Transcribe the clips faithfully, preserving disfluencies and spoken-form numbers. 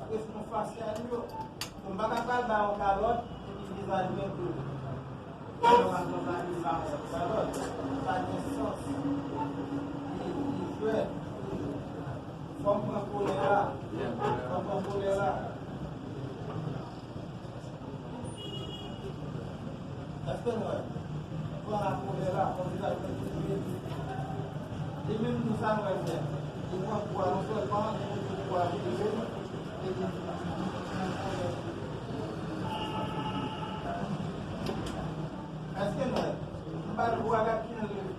Ekspresyon fasyal yo. M pa ka pral ba yon kalòt epi vizaj mwen tou. Mwen pa konn ba yon kalòt. Sa gen sans. Li, li jwèt. Fò m pran kolè la. Fò m pran kolè la. Èske nou wè? Pran la kolè la, kòm si sa te touye li. Li menm tou sa nou wè l fè. Li pran kou a yon sèl pa, li mete kou a vire, epi. Èske nou wè? M ba l kou a gad kijan l leve.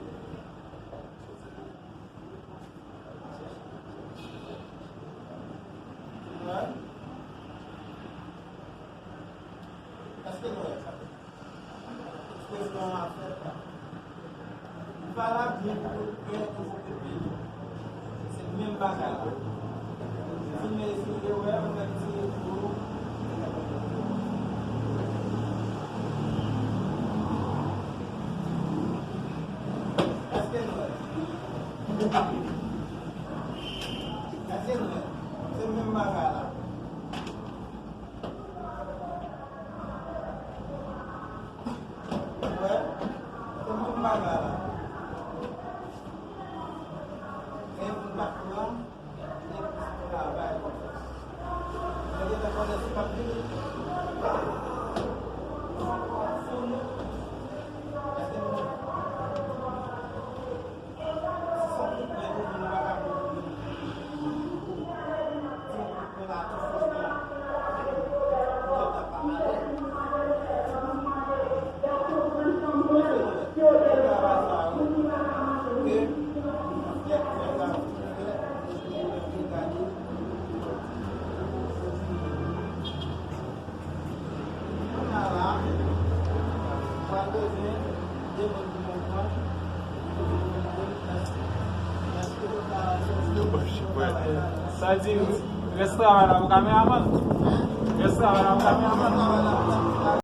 Nou wè? Èske nou wè? Ekspresyon an ap fèt la. Li valab menm pou tout pè e pou tout peyi. Se menm bagay la. Si nou eseye wè, nou eseye tou. Èske nou wè? Èske nou wè? Se menm bagay la. Wè, se menm bagay la. Gen moun k ap pran, gen moun k ap travay konsa. Mwen gentan konnen sa k ap vini. Èske nou Sa di, rès travay la pou kameramann. Rès travay la pou kameramann.